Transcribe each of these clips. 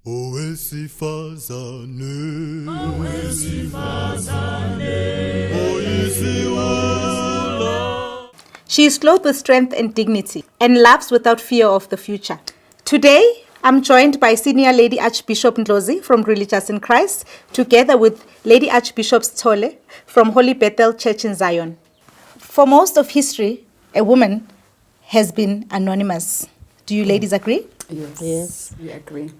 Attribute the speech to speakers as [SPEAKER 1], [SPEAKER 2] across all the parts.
[SPEAKER 1] Owesifazane, owesifazane, oyisiwula.
[SPEAKER 2] She is clothed with strength and dignity and loves without fear of the future. Today, I'm joined by Senior Lady Archbishop Ndlozi from Religious in Christ, together with Lady Archbishop Sithole from Holy Bethel Church in Zion. For most of history, a woman has been anonymous. Do you ladies agree?
[SPEAKER 3] Yes.
[SPEAKER 4] Yes.
[SPEAKER 3] We agree.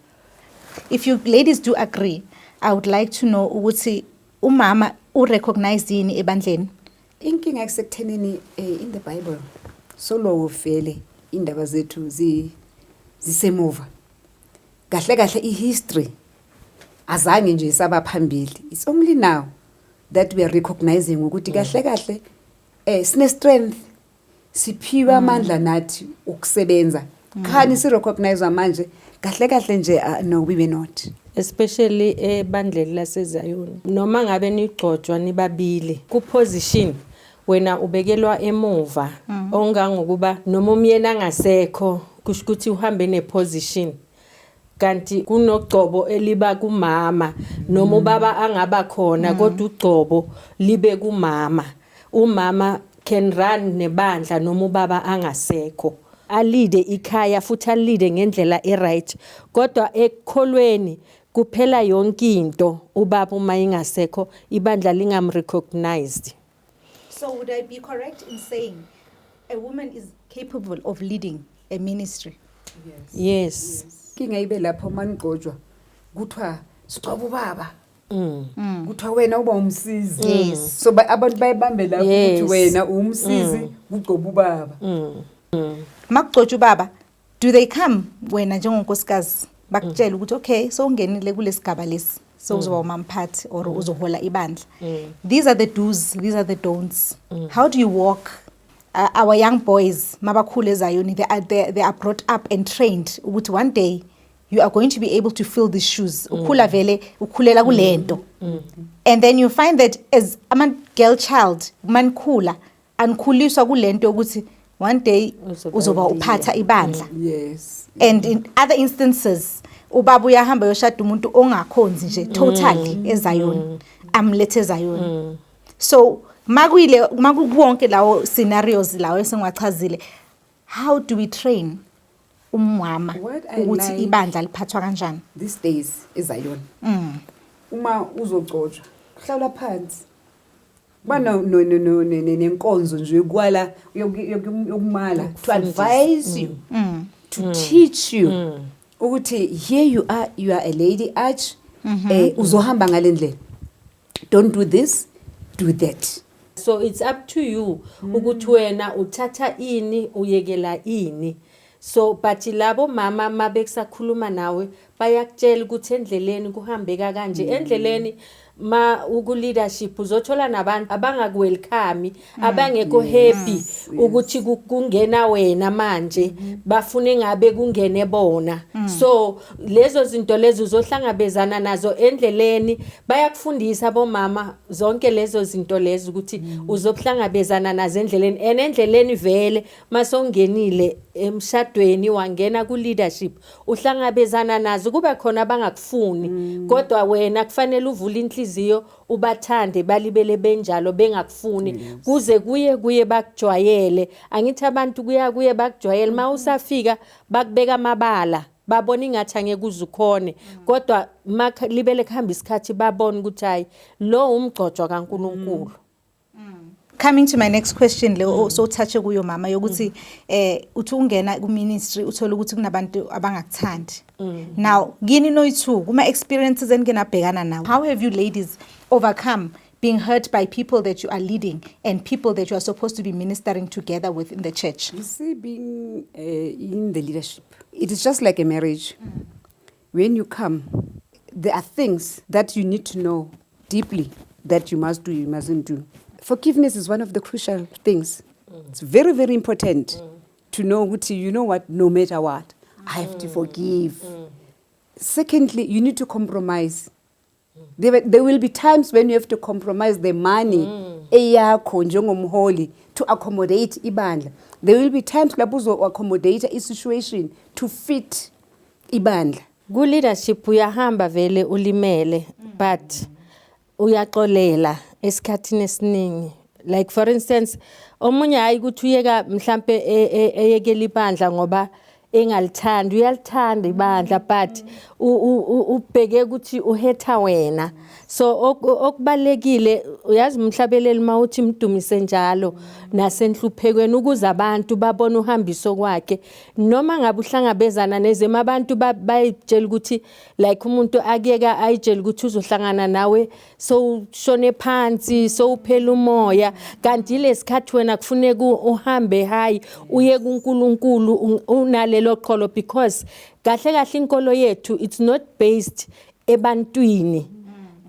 [SPEAKER 2] If you ladies do agree, I would like to know ukuthi umama urecognize yini ebandleni.
[SPEAKER 3] Inkinga kusekuthenini in the Bible solo vele indaba zethu zisemuva. Kahle kahle ihistory azange nje saba phambili. It's only now that we are recognizing ukuthi kahle kahle sine strength, siphiwe amandla nathi ukusebenza. Khani si recognize manje kahle kahle nje, no, we were not.
[SPEAKER 4] Especially ebandleni laseZayoni, noma ngabe nigcotshwa nibabili ku-position, wena ubekelwa emuva, ongangokuba noma umyeni angasekho, kusho ukuthi uhambe neposition, kanti kunogcobo eliba kumama noma ubaba angaba khona, kodwa ugcobo libe kumama. Umama can run nebandla noma ubaba angasekho, aleade ikhaya futhi aleade ngendlela eright, kodwa ekukholweni kuphela yonke into ubaba uma ingasekho, ibandla lingamrecognized.
[SPEAKER 2] So would I be correct in saying a woman is capable of leading a ministry?
[SPEAKER 4] Yes.
[SPEAKER 3] Inkinga ibe lapho manigcotshwa kuthiwa sigcoba ubaba. Kuthiwa wena uba umsizi. So abantu bayibambe lapho ukuthi wena umsizi, kugcoba ubaba.
[SPEAKER 2] Makugcotshwa ubaba, do they come wena njengonkosikazi bakutshela ukuthi okay, so ungenile kulesigaba lesi, so uzoba umamphathi or uzohola ibandla, these are the do's, these are the don'ts? How do you walk? Our young boys mabakhule eZayoni, they are brought up and trained ukuthi one day you are going to be able to fill these shoes. Ukhula vele ukhulela kulento, and then you find that as ama girl child manikhula, anikhuliswa kulento ukuthi one day
[SPEAKER 4] uzoba
[SPEAKER 2] uzoba
[SPEAKER 4] leader.
[SPEAKER 2] Uphatha ibandla. And in other instances, ubaba uyahamba yoshada umuntu ongakhonzi nje totally eZayoni, amlethe eZayoni. So makuyile makuwonke lawo scenarios lawo esengiwachazile, how do we train umama
[SPEAKER 3] What I
[SPEAKER 2] ukuthi
[SPEAKER 3] like-
[SPEAKER 2] ibandla liphathwa kanjani?
[SPEAKER 3] These days eZayoni, uma uzogcotshwa kuhlalwa phansi, ba no nenkonzo nje yokwala, yokumala, to advise you, to teach you ukuthi here you are, you are a lady arch, uzohamba ngalendlela, don't do this, do that.
[SPEAKER 4] So it's up to you ukuthi wena uthatha ini, uyekela ini. So but labo mama mabekusakhuluma nawe, bayakutshela ukuthi endleleni kuhambeka kanje, endleleni ma uku leadership uzothola nabantu abangakuwelcome, abangekho happy ukuthi kungena wena manje, bafune ngabe kungene bona. So lezo zinto lezo uzohlangabezana nazo endleleni. Bayakufundisa bomama zonke lezo zinto lezo ukuthi uzohlangabezana nazo endleleni, and endleleni vele masongenile emshadweni, wangena ku leadership, uhlangabezana nazo, kube khona abangakufuni, kodwa wena kufanele uvule inhliziyo, ubathande balibele benjalo bengakufuni, kuze kuye bakujwayele. Angithi abantu kuya kuye bakujwayele, ma usafika bakubeka amabala, babona ingathi angeke uze ukhone, kodwa libele kuhamba isikhathi babona ukuthi hayi, lo umgcotshwa kaNkuluNkulu.
[SPEAKER 2] Coming to my next question, le sowuthathe kuyo mama, yokuthi uthi ungena ku ministry uthola ukuthi kunabantu abangakuthandi. Now kini noyi-two, kuma experiences enike nabhekana nawo, how have you ladies overcome being hurt by people that you are leading and people that you are supposed to be ministering together with in the church?
[SPEAKER 3] You see, being in the leadership, it is just like a marriage. When you come, there are things that you need to know deeply that you must do, you mustn't do. Forgiveness is one of the crucial things. It's very, very important to know, ukuthi, you know what, no matter what, I have to forgive. Secondly, you need to compromise. There will be times when you have to compromise the money eyakho njengomholi to accommodate ibandla. There will be times lapho uzo-accommodate i-situation to fit ibandla.
[SPEAKER 4] Ku leadership uyahamba vele ulimele, but uyaxolela esikhathini esiningi. Like, for instance, omunye hayi ukuthi uyeka mhlambe eyekela ibandla ngoba engalithandi, uyalithanda ibandla, but ubheke ukuthi uhetha wena. So okubalekile, uyazi, umhlabeleli mawuthi mdumise njalo nasenhluphekweni ukuze abantu babone uhambiso kwakhe, noma ngabe uhlangabezana nezimo, abantu bayitshela ukuthi, like, umuntu akuyeka ayitshela ukuthi uzohlangana nawe sowushone phansi, sowuphela umoya, kanti ilesikhathi wena kufuneka uhambe hayi uye kuNkulunkulu unalelo qholo, because kahle kahle inkolo yethu, it's not based ebantwini.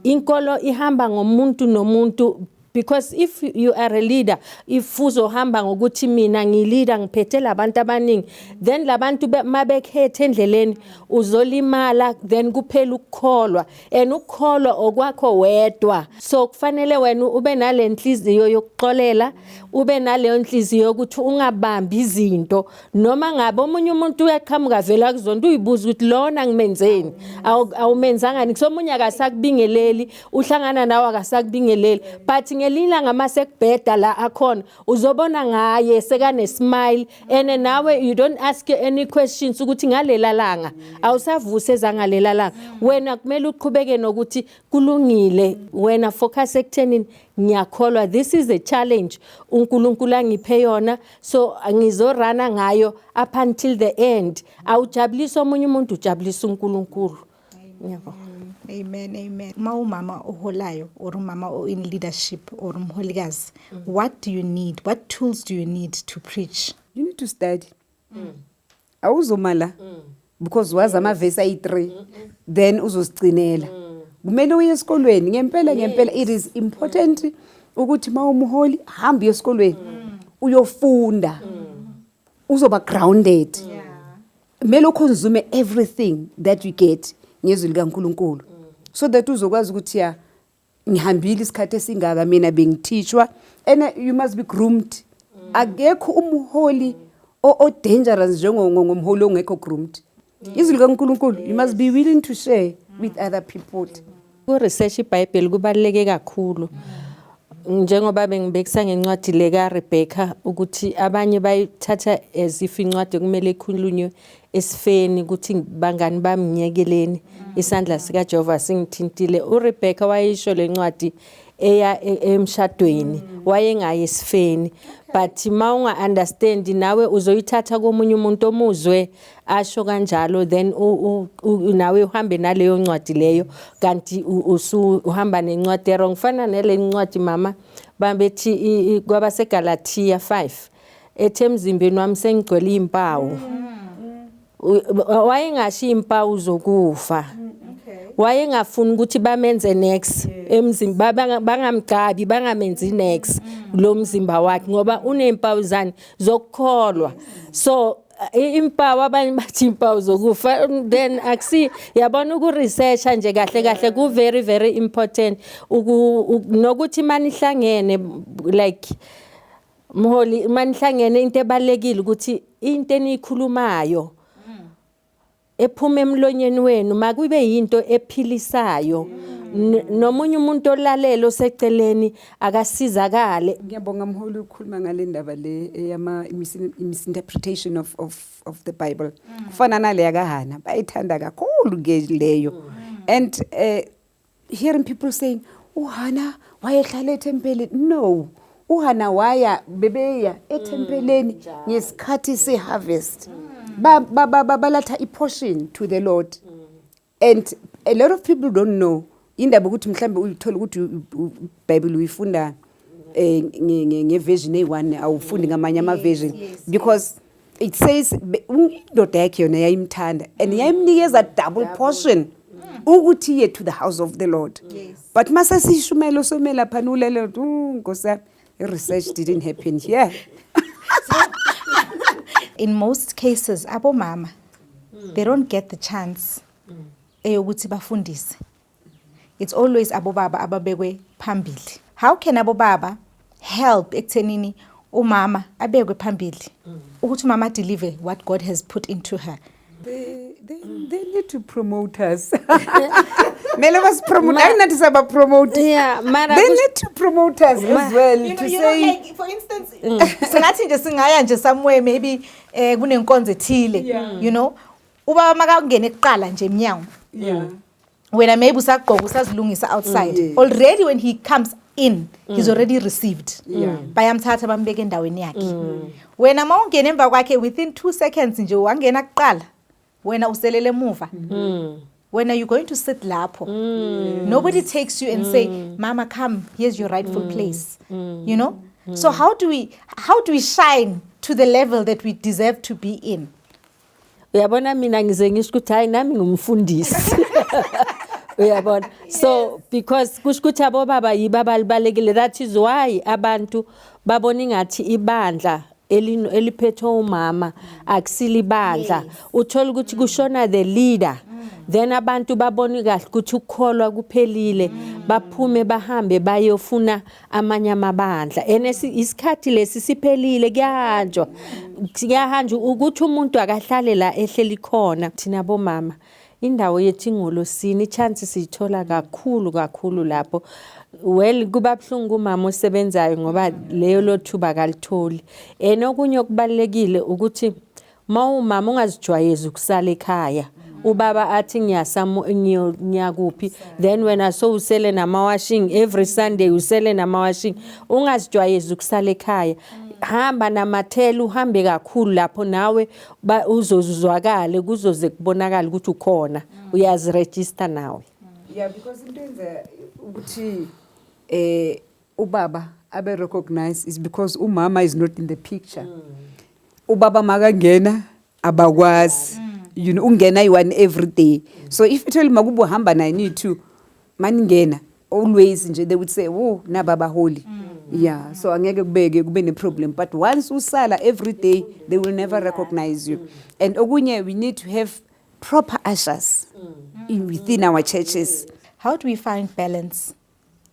[SPEAKER 4] Inkolo ihamba ngomuntu nomuntu, because if you are a leader, if uzohamba ngokuthi mina ngileader, ngiphethe labantu abaningi, then labantu mabekhethe endleleni uzolimala, then kuphela ukukholwa, and ukukholwa okwakho wedwa. So kufanele wena ube nale nhliziyo yokuxolela, ube naleyo nhliziyo yokuthi ungabambi izinto, noma ngabe omunye umuntu uyaqhamuka vela kuzonto, uyibuza ukuthi lona ngimenzeni. Awumenzanga niks. Omunye akasakubingeleli, uhlangana nawe akasakubingeleli, but ngelinye ilanga mase kubheda la akhona, uzobona ngaye sekane smile, and nawe you don't ask any questions ukuthi ngalela langa awusavuse ezangalela langa. Wena kumele uqhubeke nokuthi kulungile, wena focus ekuthenini ngiyakholwa, this is a challenge uNkulunkulu angiphe yona, so ngizorana ngayo up until the end. Awujabulisa omunye umuntu, ujabulisa uNkulunkulu. Ngiyabonga.
[SPEAKER 2] Amen, amen. Uma umama oholayo or umama o in leadership or umholikazi, what do you need? What tools do you need to preach?
[SPEAKER 3] You need to study. Awuzoma la because wazi amavesi ayi-3, then uzozigcinela. Kumele uye esikolweni ngempela ngempela. It is important ukuthi uma umholi, hamba uye esikolweni uyofunda, uzoba grounded. Kumele uconsume everything that you get ngezwi likaNkulunkulu, so that uzokwazi ukuthi ya, ngihambile isikhathi esingaka, mina bengithishwa. And you must be groomed. Akekho umholi o-dangerous njengomholi ongekho groomed. Izwi likaNkulunkulu, you must be willing to share with other people.
[SPEAKER 4] Ku-research iBhayibheli kubaluleke kakhulu, njengoba bengibekisa ngencwadi le kaRebecca, ukuthi abanye bayithatha as if incwadi kumele ikhulunywe esifeni, ukuthi bangani bami, ngiyekeleni, isandla sikaJehova singithintile. URebecca wayisho le ncwadi eya emshadweni, wayengayi esifeni, but ma unga-understand nawe uzoyithatha komunye umuntu omuzwe asho kanjalo, then nawe uhambe naleyo ncwadi leyo, kanti uhamba nencwadi e-wrong. Fana nele ncwadi mama babethi kwabaseGalatia 5 ethe emzimbeni wami sengigcwele izimpawu. Wayengasho izimpawu zokufa, wayengafuni ukuthi bamenze nex emzimba, bangamgcabi, bangamenzi nex lo mzimba wakhe, ngoba unezimpawu zani zokukholwa. So impawu, abanye bathi impawu zokufa, then akusi yabona ukuresearcha nje kahle kahle ku very very important nokuthi manihlangene, like mholi, manihlangene, into ebalekile ukuthi into eniyikhulumayo ephuma emlonyeni wenu makube yinto ephilisayo. Nomunye umuntu olalela oseceleni akasizakale.
[SPEAKER 3] Ngiyabonga mholi ukukhuluma ngale ndaba le eyama misinterpretation of the Bible. Kufana nale kaHana, bayithanda kakhulu ke leyo. And hearing people saying uHana wayehlala ethempelini. No. uHana waya, bebeya ethempeleni ngesikhathi se-harvest. Ba balatha i-portion to the Lord. And a lot of people don't know indaba ukuthi mhlambe uyithola ukuthi iBhayibheli uyifunda ngeversion eyi-1, awufundi ngamanye ama-version, because it says indoda yakhe yona yayimthanda and yayimnikeza double portion ukuthi iye to the house of the Lord. But mase siyishumela osomela phana ulele uthi, "Nkosi yami, i-research didn't happen here."
[SPEAKER 2] In most cases abomama, they don't get the chance eyokuthi bafundise. It's always abobaba ababekwe phambili. How can abobaba help ekuthenini umama abekwe phambili, ukuthi umama deliver what God has put into her?
[SPEAKER 3] They need to promote us. Mele basipromote. Akunathi sabapromote.
[SPEAKER 4] Yeah, mara
[SPEAKER 3] They need to promote us as well
[SPEAKER 2] You know,
[SPEAKER 3] to
[SPEAKER 2] you know,
[SPEAKER 3] say
[SPEAKER 2] like for instance, singathi nje singaya nje somewhere, maybe kunenkonzo ethile, ubaba makangena ekuqala nje eminyango, wena maybe usagqoka, usazilungisa outside. Already when he comes in, he's already received. Bayamthatha, bambeka endaweni yakhe. Wena ma ungena emva kwakhe, within 2 seconds nje wangena kuqala, wena uselele emuva. Wena you're going to sit lapho. Nobody takes you and say, "Mama, come, here's your rightful place." So how do we shine to the level that we deserve to be in?
[SPEAKER 4] Uyabona, mina ngize ngisho ukuthi hayi, nami ngumfundisi, uyabona? So because kusho ukuthi abobaba yibo abalibalekile. That is why abantu babona ingathi ibandla eliphethwe umama akusile ibandla. Uthola ukuthi kushona the leader, then abantu babone kahle ukuthi ukukholwa kuphelile, baphume bahambe bayofuna amanye amabandla. And isikhathi lesi siphelile, kuyahanjwa, kuyahanjwa ukuthi umuntu akahlale la ehleli khona. Thina bomama, indawo yethu ingolosini, i-chance siyithola kakhulu kakhulu lapho. Well, kuba buhlungu kumama osebenzayo ngoba leyo lothuba akalitholi. And okunye okubalulekile ukuthi mawumama ungazijwayezi ukusala ekhaya, ubaba athi ngiyakuphi, then wena sowusele nama-washing every Sunday, usele nama-washing. Ungazijwayezi ukusala ekhaya. Hamba namathela, uhambe kakhulu lapho nawe, uzozuzwakale, kuzoze kubonakale ukuthi ukhona, uyazirejista nawe.
[SPEAKER 3] Yeah, because into enza ukuthi ubaba abe recognized is because umama is not in the picture. Ubaba makangena abakwazi. Ungena yi-one every day. So if ithole makuba uhamba naye ni-two, maningena always nje they would say, "Oh, naba abaholi." Yeah, so angeke kubeke kube ne-problem, but once usala every day, they will never recognize you. And okunye, we need to have proper ushers within our churches.
[SPEAKER 2] How do we find balance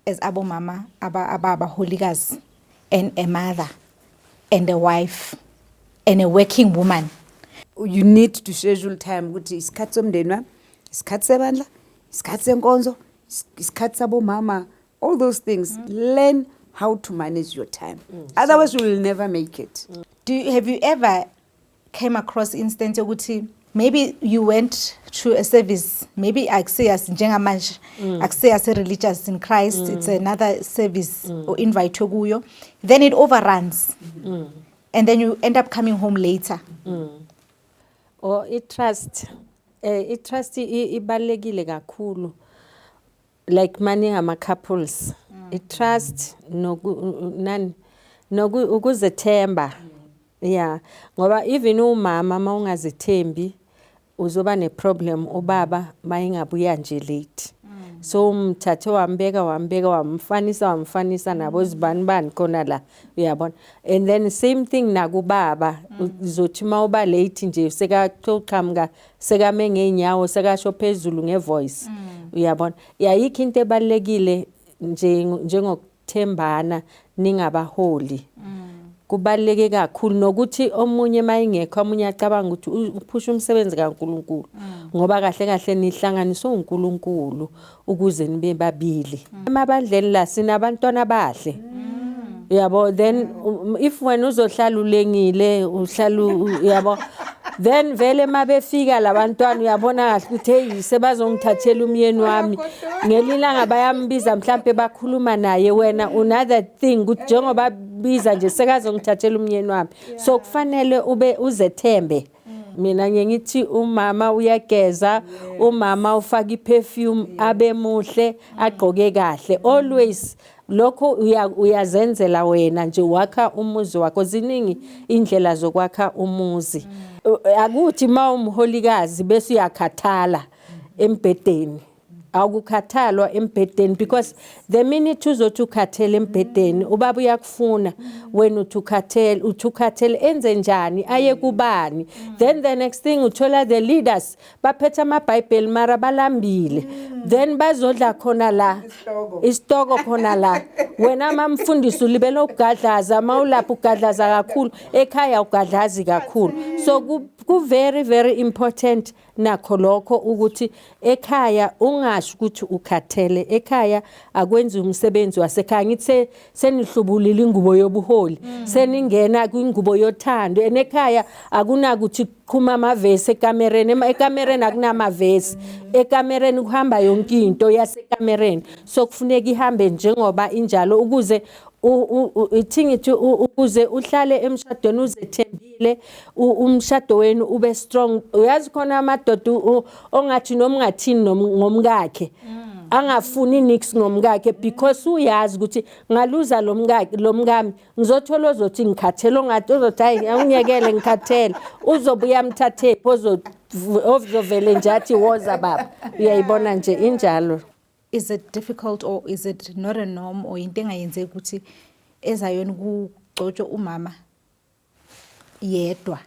[SPEAKER 2] as abomama abaholikazi and a mother and a wife and a working woman?
[SPEAKER 3] You need to schedule time ukuthi isikhathi somndeni wami, isikhathi sebandla, isikhathi senkonzo, isikhathi sabomama, all those things. Learn how to manage your time, otherwise you will never make it.
[SPEAKER 2] Have you ever came across instance yokuthi maybe you went to a service, maybe akusiyas njengamanje, akusiyas religious in Christ, it's another service or invite kuyo, then it overruns and then you end up coming home later?
[SPEAKER 4] Or i-trust, i-trust ibalulekile kakhulu, like mani ama couples, i-trust noku nani noku ukuzethemba. Yeah, ngoba even umama mawungazithembi uzoba neproblem. Ubaba mayingabuya nje late, so umthathe wambeka, wambeka, wamfanisa, wamfanisa nabo zibani bani khona la, uyabona? And then same thing nakubaba, uzothi mawuba late nje sekachoqhamuka, sekame ngeenyawo, sekasho phezulu ngevoice, uyabona? Yayikho into ebalulekile nje njengokuthembana ningabaholi. Kubaluleke kakhulu nokuthi omunye mayingekho, omunye acabanga ukuthi uphusha umsebenzi kaNkuluNkulu, ngoba kahle kahle nihlanganiswe uNkulunkulu ukuze nibe babili. Emabandleni la sinabantwana abahle, uyabo? Then if wena uzohlala ulengile, uhlala uyabo, then vele mabefika labantwana uyabona kahle ukuthi hey, sebazongithathela umyeni wami. Ngelilanga bayambiza, mhlambe bakhuluma naye, wena another thing ukuthi njengoba biza nje sekazongithathela umyeni wami. So kufanele ube uzethembe. Mina ngiye ngithi umama uyageza, umama ufaka iperfume, abe muhle, agqoke kahle always. Lokho uyazenzela wena nje, wakha umuzi wakho. Ziningi indlela zokwakha umuzi. Akuthi ma umholikazi bese uyakhathala embhedeni. Awukukhathalwa embhedeni, because the minute uzothi ukhathele embhedeni, ubaba uyakufuna, wena uthi ukhathele, uthi ukhathele, enze njani? Aye kubani? Then the next thing uthola the leaders baphethe amabhayibheli mara balambile, then bazodla khona la isitoko khona la. Wena mamfundisi ulibele ugadlaza, mawulapha ugadlaza kakhulu, ekhaya ugadlazi kakhulu. So Ku very very important nakho lokho ukuthi ekhaya ungasho ukuthi ukhathele. Ekhaya akwenzi umsebenzi wasekhaya. Ngithi senihlubulile ingubo yobuholi, seningena kwingubo yothando. And ekhaya akunakuthi qhuma amavesi ekamereni. Ekamereni akunamavesi. Ekamereni kuhamba yonke into yasekamereni. So kufuneka ihambe njengoba injalo ukuze ithi ngithi ukuze uhlale emshadweni uzethembile, umshado wenu ube strong. Uyazi khona amadoda ongathi noma ungathini ngomkakhe, angafuni nix ngomkakhe, because uyazi ukuthi ngaluza lo mkakhe, lo mkami ngizothola ozothi ngikhathele, ongathi ozothi hayi awungiyekele ngikhathele, uzobuya amthathe ozovele nje athi woza baba. Uyayibona nje injalo.
[SPEAKER 2] Is it difficult or is it not a norm or into engayenzeki ukuthi ezayona kugcotshwe umama yedwa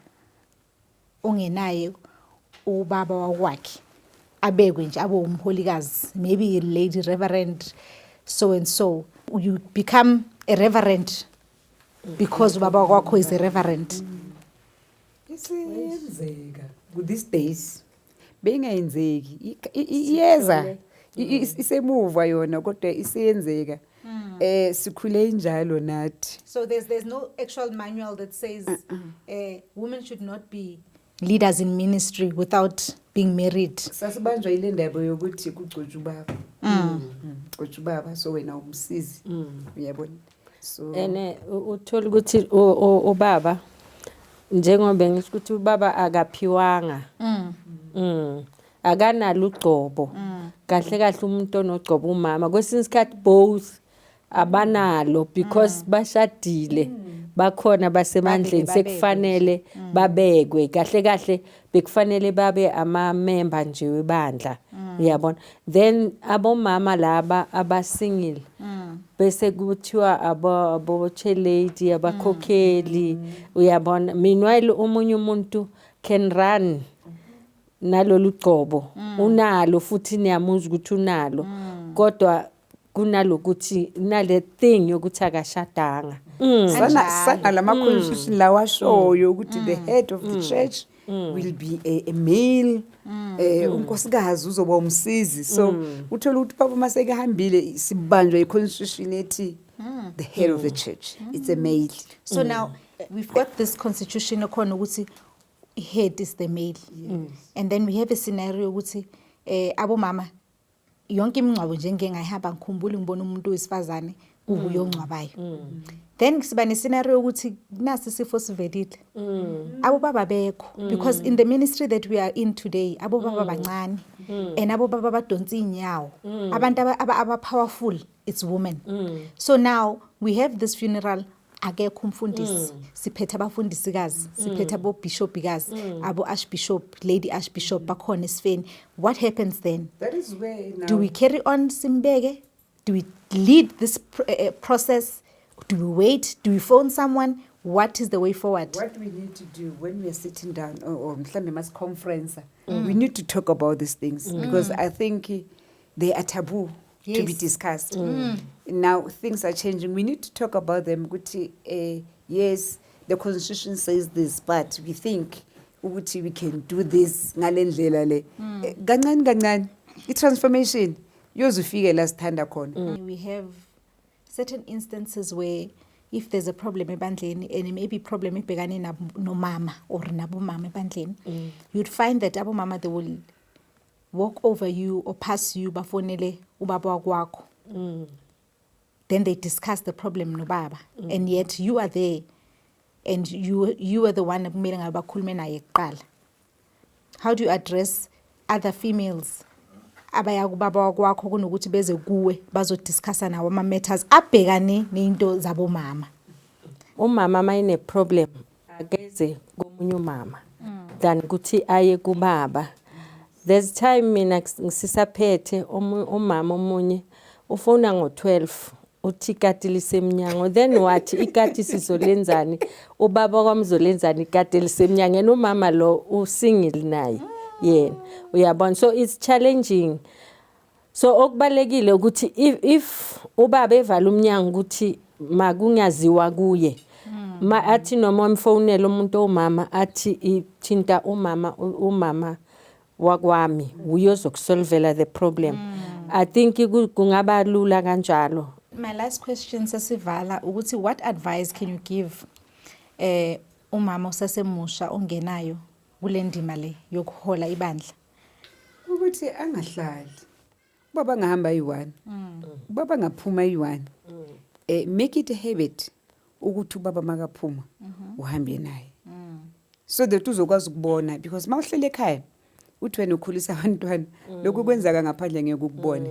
[SPEAKER 2] ongenaye ubaba wakwakhe, abekwe nje abe umholikazi, maybe a lady reverend so and so? You become a reverend because ubaba wakwakho is a reverend.
[SPEAKER 3] Isiyenzeka these days, bengayenzeki. Iyeza, isemuva yona, kodwa isiyenzeka. Sikhule injalo nathi.
[SPEAKER 2] So there's no actual manual that says women should not be leaders in ministry without being married.
[SPEAKER 3] Sasibanjwa ile ndaba yokuthi kugcotshwa ubaba. Gcotshwa ubaba, so wena umsizi, uyabona, so
[SPEAKER 4] Ene uthola ukuthi ubaba, njengoba ngisho ukuthi ubaba akaphiwanga, akanalo ugcobo kahle kahle. Umuntu onogcobo umama. Kwesinye isikhathi both abanalo because bashadile, bakhona basemandleni.
[SPEAKER 2] Babeke, babekwe.
[SPEAKER 4] Sekufanele babekwe. Kahle kahle bekufanele babe ama-member nje webandla, uyabona. Then abomama laba aba-single bese kuthiwa abo-chairlady, abakhokheli, uyabona. Meanwhile omunye umuntu can run nalolu gcobo, unalo futhi niyamuzwa ukuthi unalo, kodwa kunalokuthi nale thing yokuthi akashadanga.
[SPEAKER 3] Sana sana lama constitution lawa ashoyo ukuthi the head of the church will be a male, unkosikazi uzoba umsizi. So uthola ukuthi baba masekahambile sibanjwa i-constitution ethi the head of the church, it's a male.
[SPEAKER 2] So now we've got this constitution ekhona ukuthi head is the male. And then we have a scenario ukuthi abomama yonke imingcwabo nje ngike ngayihamba, ngikhumbula ngibona umuntu wesifazane kubuye ongcwabayo. Then siba ne-scenario ukuthi nasi isifo sivelile. Abo baba bekho, because in the ministry that we are in today abo baba bancane and abo baba badonsa inyawo. Abantu aba powerful, it's women. So now we have this funeral, akekho umfundisi, siphethe abafundisikazi, siphethe abo bishopikazi, abo archbishop, lady archbishop bakhona esifeni. What happens then?
[SPEAKER 3] That is where now
[SPEAKER 2] Do we carry on simbeke? Do we lead this process? Do we wait? Do we phone someone? What is the way forward?
[SPEAKER 3] What we need to do when we are sitting down or mhlambe mass conference, we need to talk about these things because I think they are taboo to be discussed. Now things are changing. We need to talk about them ukuthi yes, the constitution says this, but we think ukuthi we can do this ngale ndlela le. Kancane kancane i-transformation yozufike la sithanda khona.
[SPEAKER 2] We have certain instances where if there's a problem ebandleni and maybe problem ibhekane nomama or nabomama ebandleni, you'd find that abomama, they will walk over you or pass you, bafonele ubaba wakwakho, then they discuss the problem nobaba, and yet you are there and you are the one ekumele ngabe bakhulume naye kuqala. How do you address other females abaya kubaba wakwakho kunokuthi beze kuwe bazodiscussa nawo ama-matters abhekane ney'nto zabomama?
[SPEAKER 4] Umama mayine problem akeze komunye umama than ukuthi aye kubaba. There's time mina ngisisaphethe umama omunye ufona ngo-12 uthi ikati lisemnyango. Then wathi ikati sizolenzani, ubaba kwamzolenzani ikati lisemnyango, and umama lo u-single naye yena, uyabona. So it's challenging. So okubalekile ukuthi if ubaba evala umnyango ukuthi makungaziwa kuye. Ma athi noma emfonela umuntu owumama, athi ithinta umama, umama wakwami uyozokusolvela the problem. I think kungaba lula kanjalo.
[SPEAKER 2] My last question sesivala ukuthi, what advice can you give umama osasemusha ongenayo kule ndima le yokuhola ibandla?
[SPEAKER 3] Ukuthi angahlali, ubaba angahamba ayi-one, ubaba angaphuma ayi-one. Make it a habit ukuthi ubaba makaphuma uhambe naye, so that uzokwazi ukubona, because uma uhlele ekhaya uthi wena ukhulisa abantwana, lokhu kwenzaka ngaphandle ngeke ukubone.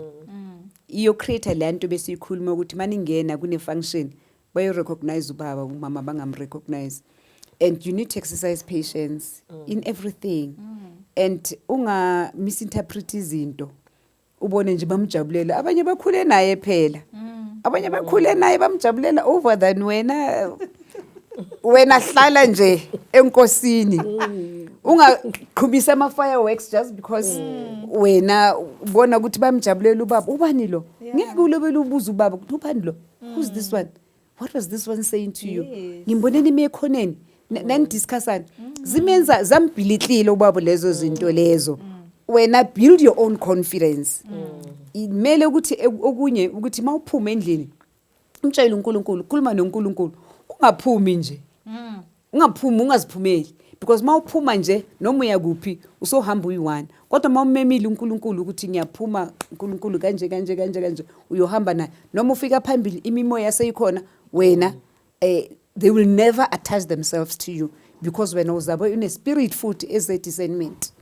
[SPEAKER 3] Iyo-create le nto besiyikhuluma ukuthi maningena kune-function, bayo-recognize ubaba, umama bangamrecognize. And you need to exercise patience in everything and unga-misinterpret izinto, ubone nje bamjabulela. Abanye bakhule naye phela, abanye bakhule naye, bamjabulela over than wena. Wena hlala nje enkosini, ungaqhubisa ama-fireworks just because wena ubona ukuthi bamjabulela ubaba. Ubani lo? Ngeke ulobele ubuze ubaba ukuthi ubani lo, who's this one, what was this one saying to you? Ngimboneni ime ekhoneni nanidiscussana, zimenza zambhilitlile ubaba lezo zinto lezo. Wena build your own confidence. Imele ukuthi okunye ukuthi mawuphuma endlini umtshele uNkulunkulu, khuluma noNkulunkulu, ungaphumi nje, ungaphumi, ungaziphumeli, because mawuphuma nje noma uya kuphi usohamba uyi-one. Kodwa mawumemile uNkulunkulu ukuthi ngiyaphuma uNkulunkulu kanje kanje kanje kanje, uyohamba naye noma ufika phambili, imimoya seyikhona wena, they will never attach themselves to you because wena uzabe une-spirit futhi eze-discernment.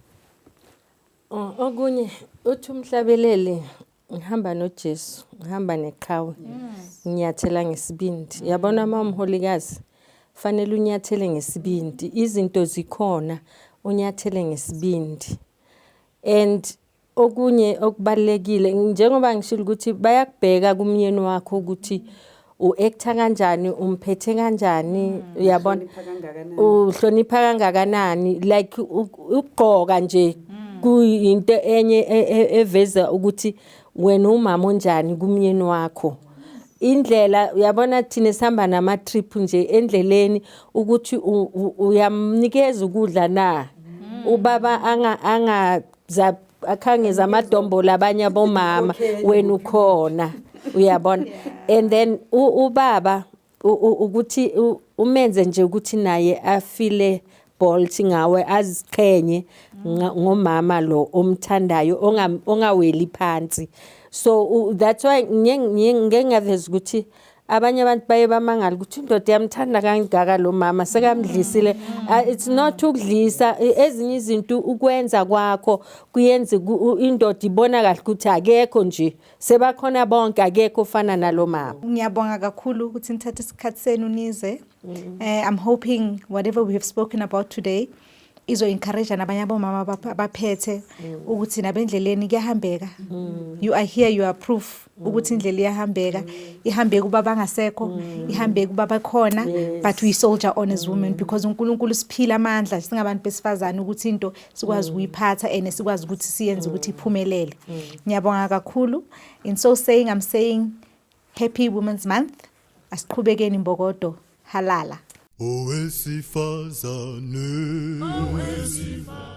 [SPEAKER 4] Oh, okunye uthi umhlabeleli, ngihamba noJesu, ngihamba neqhawe, nginyathela ngesibindi. Yabona, uma umholikazi fanele unyathele ngesibindi, izinto zikhona, unyathele ngesibindi. And okunye okubalulekile, njengoba ngishilo ukuthi bayakubheka kumyeni wakho ukuthi u-acta kanjani, umphethe kanjani, uyabona?
[SPEAKER 3] Uhlonipha kangakanani.
[SPEAKER 4] Uhlonipha kangakanani, like ukugqoka nje kuyinto enye eveza ukuthi wena umama onjani kumyeni wakho. Indlela, uyabona, thina sihamba nama-trip nje, endleleni ukuthi uyamnikeza ukudla na ubaba, anga akhangeza amadombo labanye abomama, wena ukhona, uyabona? And then ubaba ukuthi umenze nje ukuthi naye afile bold ngawe, aziqhenye ngomama lo omthandayo, ongaweli phansi. So that's why ngike ngaveza ukuthi abanye abantu baye bamangala ukuthi indoda iyamthanda kangaka lo mama, sekamdlisile. It's not ukudlisa, ezinye izinto ukwenza kwakho kuyenza indoda ibona kahle ukuthi akekho nje, sebakhona bonke, akekho ofana nalo mama.
[SPEAKER 2] Ngiyabonga kakhulu ukuthi nithathe isikhathi senu nize. I'm hoping whatever we have spoken about today izo encourage nabanye abomama abaphethe ukuthi nabendleleni kuyahambeka. You are here, you are proof ukuthi indlela iyahambeka. Ihambeka ubaba angasekho, ihambeka ubaba khona, but we soldier on as women because uNkulunkulu siphila amandla singabantu besifazane ukuthi into sikwazi ukuyiphatha and sikwazi ukuthi siyenze ukuthi iphumelele. Ngiyabonga kakhulu. In so saying, I'm saying happy Women's Month. Asiqhubekeni, mbokodo. Halala.
[SPEAKER 1] Owesifazane. Owesifazane.